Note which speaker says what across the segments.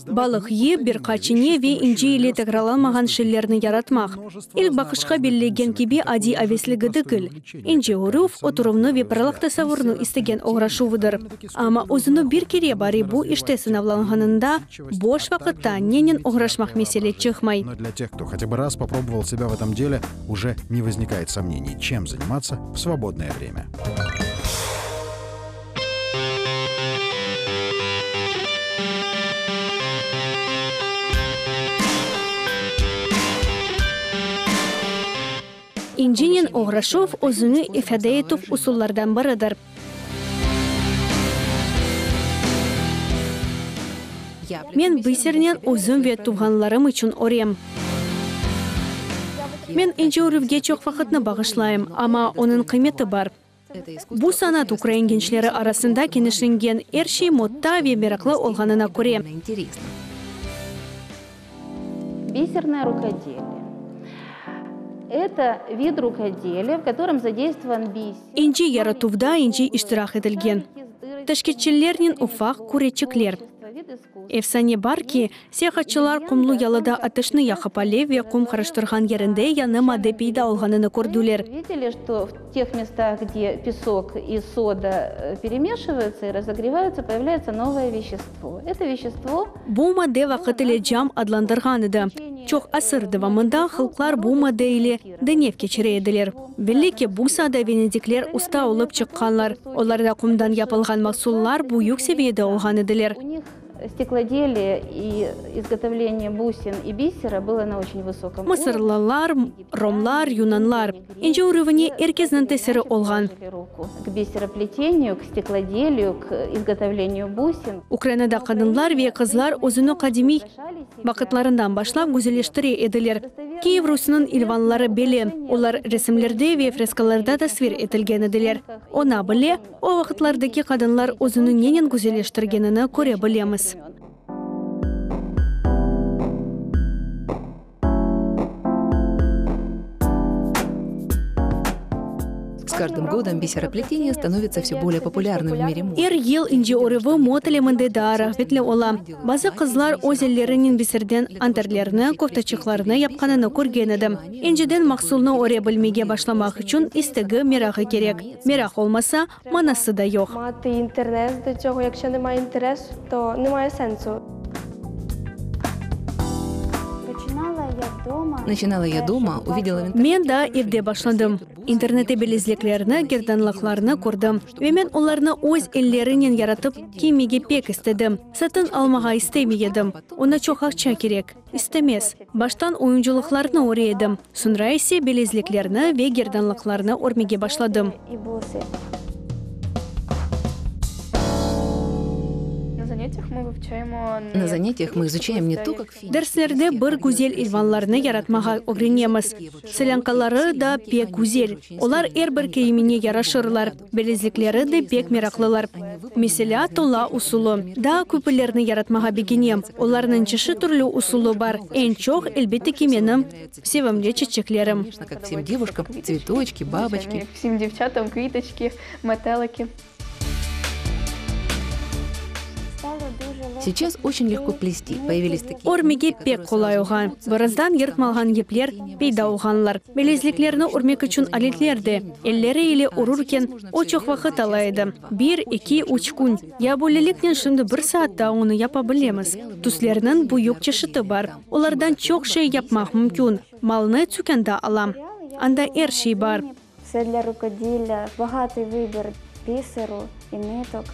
Speaker 1: Balıq yip, bir qaç ine ve ince ile tekrarlanmağan şellerni yaratmaq. İlk baqışqa bellegen kibi adiy avesligi degil, ince örüv, oturuvnı ve parlaq tasavvurnı istegen oğraşuvıdır. Amma özüni bir kere bari bu işte sınavlanğanında, boş vaqıtta nenen oğraşmaq mesele çıqmay.
Speaker 2: Но для тех, кто хотя бы раз попробовал себя в этом деле, уже не возникает сомнений, чем заниматься в свободное время.
Speaker 1: İncinen oğraşuv, özüni ifade etüv usullardan biridir. Men bisernen özüm ve tuvğanlarım içün örem. Men ince örüvge çoq vaqıtnı bağışlayım, amma onıñ qıymeti bar. Bu sanat ukrain gençleri arasında kenişlengen, er şey modda ve meraqlı olğanına köre.
Speaker 3: Bisernoye rukodelие, это vid rukodelия, v kotorom zadeystvovan biser.
Speaker 1: İnci yaratuvda inci iştirak etilgen taşkeççilernen ufaq küreçikler. Efsane bar ki, seyahatçılar qumlu yalıda ateşni yaqıp alev ve qum qarıştırğan yerinde yañı madde peyda olğanını kördiler.
Speaker 3: Videli, çto v teh mestah, gde pesok i soda peremeşivayutsa i razogrevayutsa, poyavlyayetsya novoye veşestvo. Eto veşestvo.
Speaker 1: Bu madde vaqıt ile cam adlandırğan edi. Çoq asır devamında halqlar bu madde ile denev keçire ediler. Belli ki, bu saada venedikler usta olıp çıqqanlar, olarda qumdan yapılğan mahsullar büyük seviyede olğan ediler.
Speaker 3: U nih steklodeliye i izgotovleniye busin i bisera bylo na oçen vysokom urovne.
Speaker 1: Mısırlılar, romlar, yunanlar. İnce örüvine er kesniñ tesiri olğan.
Speaker 3: K biseropleteniyu, k steklodeliyu, k izgotovleniyu busin.
Speaker 1: Ukrainada qadınlar ve qızlar özüni qadimiy vaqıtlarından başlap güzelleştire ediler. Kiyev Rusiniñ ilvanları belli, olar resimlerde ve freskalarda tasvir etilgen ediler. Oña bile, o vaqıtlardaki qadınlar özüni nenen güzelleştirgenini köre bilemiz.
Speaker 4: S каждым годом бисероплетение становится все более популярным в мире моды.
Speaker 1: Er yıl ince örüvi moda eleminde daa rağbetli ola. Bazı qızlar öz ellerinen biserden anterlerni, koftaçıqlarnı yapqanını körgen edim. İnceden mahsulnı öre bilmege başlamaq içün istegi, merağı kerek. Meraq olmasa, manası da yoq.
Speaker 5: Mati interes do tsього, yakşo nemає interesu, to nemає sensu.
Speaker 4: Naçinala ya doma, uvidela v internete.
Speaker 1: Men daa evde başladım. İnternette bilezliklerni, gerdanlıqlarnı kördim ve men olarnı öz ellerinen yaratıp kiymege pek istedim. Satın almağa istemey edim, oña çoq aqça kerek. İstemez. Baştan oyuncılıqlarnı öre edim, soñra ise bilezliklerni ve gerdanlıqlarnı örmege başladım.
Speaker 4: Na zanятиях мы изучаем не то, как
Speaker 1: Derslerde bir güzel ilvanlarnı yaratmağa ögrenemiz. Selânkaları da pek güzel, olar er bir kiyimine yaraşırlar, bilezlikleri de pek meraqlılar. Meselâ, tola usulı. Daa küpülerni yaratmağa begenem, olarnıñ çeşit türlü usulı bar. Eñ çoq, elbette ki, menim sevimli çiçeklerim.
Speaker 4: Kak vsem devuşkam, tsvetoçki, baboçki.
Speaker 5: Vsem devçatam, kvitoçki, meteliki.
Speaker 4: Seyças oçün legko plesti, poyavilis takiye
Speaker 1: Örmege pek qolay olğan. Birazdan yırtmalğan yipler peyda olğanlar. Bilezliklerni örmek içün aletler de. Elleri ile örürken, o çoq vaqıt ala edi, bir, eki, üç kün. Ya böyleliknen şimdi bir saatta onı yapa bilemiz. Tüslerniñ büyük çeşiti bar. Olardan çoq şey yapmaq mümkün. Malnı tükânda alam. Anda er şey bar.
Speaker 5: Vse dlâ rukodillâ, bogatıy vıbir biseru i nıtok.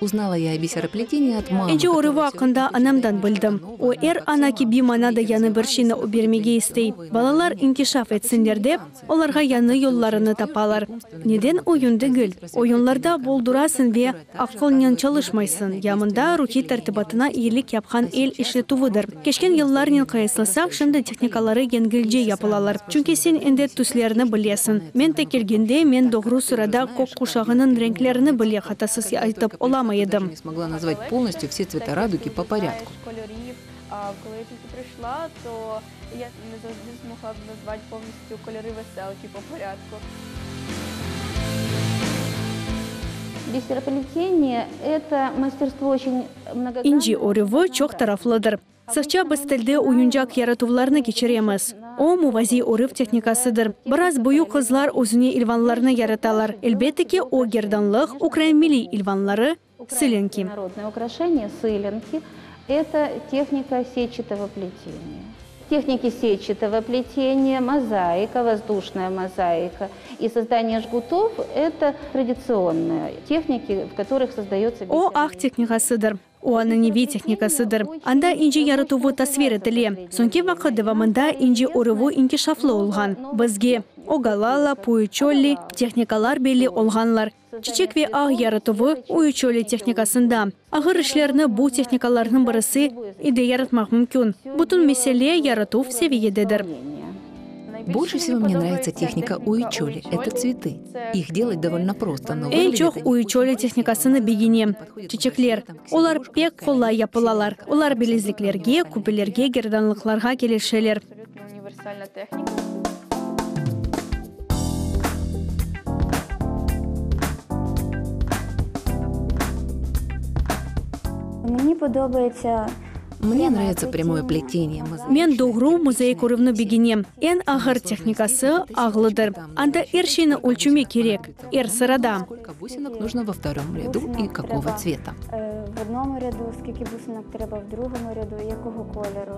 Speaker 4: Uznala ya o biseropleteniyi ot mamı,
Speaker 1: İnce
Speaker 4: kotoraya
Speaker 1: örüvi
Speaker 4: vse
Speaker 1: aqqında
Speaker 4: vremâ
Speaker 1: anamdan
Speaker 4: включает
Speaker 1: bildim.
Speaker 4: новое,
Speaker 1: O,
Speaker 4: новое
Speaker 1: er ana kibi maña da yañı bir şeyni öbermege istey. Balalar inkişaf etsinler dep, olarğa yañı yollarını tapalar. Neden oyun degil? Oyunlarda boldurasıñ ve aqılnen çalışmaysıñ, ya mında ruhiy tertibatına eyilik yapqan el işletüvidir. Keçken yıllarnen qıyaslasaq, şimdi tehnikaları yengilce yapılalar, çünki sen endi tüslerni bilesiñ. Men tek kelgende, men doğru sırada kök quşağınıñ renklerini bile hatasız aytıp olamay edim.
Speaker 3: Бисероплетение, это мастерство очень многогранное.
Speaker 1: İnci örüvi çoq taraflıdır. Sıqça biz tilde oyuncaq yaratuvlarnı keçiremiz. O, muvaziy örüv tehnikasıdır. Biraz büyük qızlar özüne ilvanlarnı yaratalar. Elbette ki, o, gerdanlıq, ukrain milliy ilvanları, sılenki.
Speaker 3: Народное украшение, сыленки, это техника сетчатого плетения. Техники сетчатого плетения, мозаика, воздушная мозаика и создание жгутов, это традиционные техники, в которых создается
Speaker 1: O, ağ tehnikasıdır. O, ananeviy tehnikasıdır. Anda inci yaratuvı tasvir etile. Soñki vaqıt devamında inci örüvi inkişaflı olğan. Bizge Ogalalla, Puiçolli tehnikalar belli olğanlar. Çiçek ve ağ yaratuvı Uiçolli tehnikasında. Ağır işlerni bu tehnikalarnıñ birisi ide yaratmaq mümkün. Bütün mesele yaratuv seviyededir.
Speaker 4: Больше всего мне нравится техника уичоли. Это цветы. Их делать довольно просто, но
Speaker 1: Eñ çoq Uiçolli tehnikasını begenem. Çiçekler. Olar pek qolay yapılalar. Olar bilezliklerge, küpelerge, gerdanlıqlarğa kelişeler.
Speaker 5: Meni podobayetsâ
Speaker 4: Mne nravitsâ prâmoye pleteniye.
Speaker 1: Men doğru mozaik örüvni begenem. Eñ ağır tehnikası ağlıdır. Anda er şeyni ölçümek kerek, er sırada.
Speaker 4: Skolko businok nujno vo vtorom râdu i kakogo tsveta?
Speaker 5: V odnomu râdu, skilki businok treba v drugomu râdu i yakogo kolöru?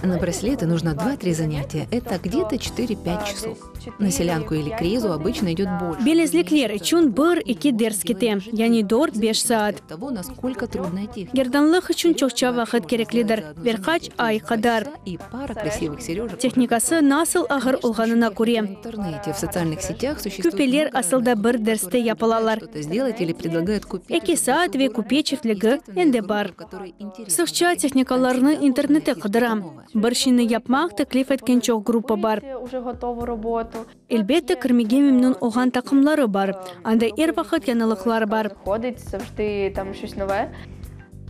Speaker 4: На браслеты нужно два-три занятия. Это где-то четыре-пять часов. На селянку или крезу обычно идет больше.
Speaker 1: Bilezlikler içün bir-eki ders kete, yani dört-beş saat.
Speaker 4: От того, насколько трудная техника.
Speaker 1: Gerdanlıq içün çoqça vaqıt kereklidir, bir qaç ay qadar.
Speaker 4: И пара красивых сережек.
Speaker 1: Tehnikası nasıl ağır olğanına köre.
Speaker 4: В интернете, в социальных сетях существует
Speaker 1: Küpeler
Speaker 4: много
Speaker 1: asıl da
Speaker 4: разных
Speaker 1: bir
Speaker 4: групп,
Speaker 1: derste
Speaker 4: которые
Speaker 1: yapılalar.
Speaker 4: предлагают что-то сделать или предлагают купить.
Speaker 1: Eki saat ve küpe çiftligi endi bar.
Speaker 4: Которые интересны.
Speaker 1: Sıqça tehnikalarnı internette qıdıram. Bir şeyni yapmaq teklif etken çoq gruppa bar.
Speaker 6: Уже готову роботу.
Speaker 1: Elbette, kirmege memnün olğan taqımları bar. Anda er vaqıt yañılıqlar bar.
Speaker 6: Заходить завжди там щось нове.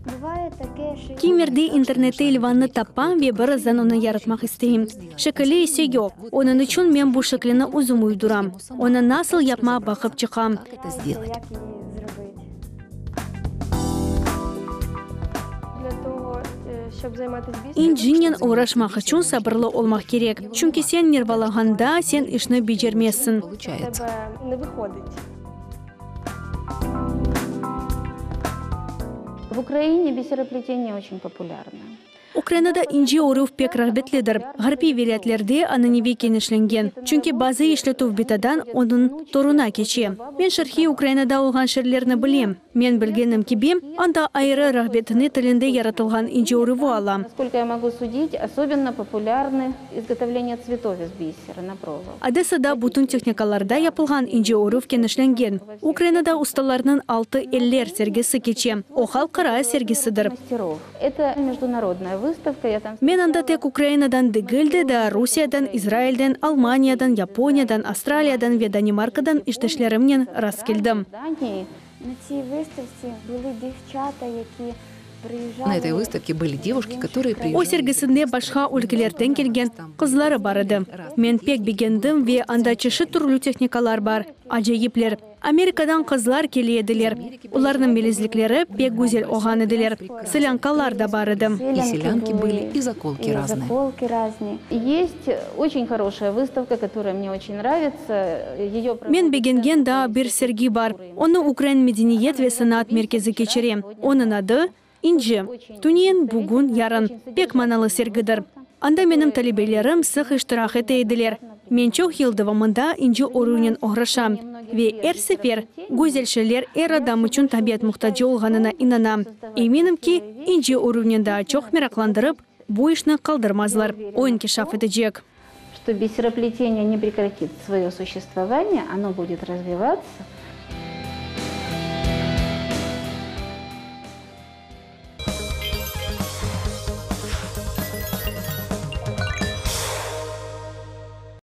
Speaker 5: Буває таке, що
Speaker 1: Kimerde internette ilvannı tapam ve birazdan onı yaratmaq isteyim. Şekili ise yoq. Onıñ içün men bu şeklini özüm uyduram. Onı nasıl yapmaq baqıp çıqam.
Speaker 4: Как это сделать?
Speaker 5: як її зробити.
Speaker 6: Для того, щоб займатися бізнесом.
Speaker 1: İncinen oğraşmaq içün sabırlı olmaq kerek. Çünki sen nervalağanda, sen işni becermezsiñ.
Speaker 4: Получается.
Speaker 6: Тебе не виходить.
Speaker 3: В Украине бисероплетение очень популярно.
Speaker 1: Ukrainada inci örüv pek rağbetlidir. Ğarbiy vilâyetlerde ananeviy kenişlengen, çünki bazı işletüv bitadan onıñ torunına keçe. Men şarqiy Ukrainada olğan şeerlerni bilem. Men bilgenim kibi, anda ayrı rağbetni tilinde yaratılğan inci örüvi ala.
Speaker 3: Насколько я могу судить, особенно популярны изготовление цветов из бисера на проволоке.
Speaker 1: Odessada bütün tehnikalarda yapılğan inci örüv kenişlengen. Ukrainada ustalarnıñ Altı eller sergisi keçe, o halqara sergisidir.
Speaker 3: Мастеров. Это международная выставка. Я там
Speaker 1: Men anda tek Ukrainadan degil de, daa Rusiyeden, İsrailden, Almaniyadan, Yaponiyadan, Avstraliyadan ve Danimarkadan işdeşlerimnen rastkeldim.
Speaker 3: Дании.
Speaker 5: На цій виставці були дівчата, які приїжджали.
Speaker 4: На этой выставке были девушки, которые
Speaker 1: O
Speaker 4: приезжали.
Speaker 1: sergisinde başqa ülkelerden kelgen qızları bar edi. Men pek begendim ve anda çeşit türlü tehnikalar bar. Acayipler. Amerikadan qızlar kele ediler. Olarnıñ bilezlikleri pek güzel olğan ediler. Selânkalar da bar edi.
Speaker 4: И селянки были, и заколки
Speaker 5: и
Speaker 4: разные.
Speaker 5: заколки разные.
Speaker 3: Есть очень хорошая выставка, которая мне очень нравится. Ее
Speaker 1: Men begengen daa bir sergi bar. Onı Ukrain medeniyet ve sanaat merkezi keçire. Onıñ adı, İnci. Tünevin, bugün, yarın. Pek manalı sergidir. Anda menim talebelerim sıq iştirak ete ediler. Men çoq yıl devamında inci örüvnen oğraşam. Ve er sefer güzel şeyler er adam içün tabiat muhtacı olğanına inanam. Eminim ki, inci örüvnen daa çoq meraqlandırıp, bu işni qaldırmazlar. O inkişaf etecek.
Speaker 3: Что бисероплетение не прекратит свое существование, оно будет развиваться.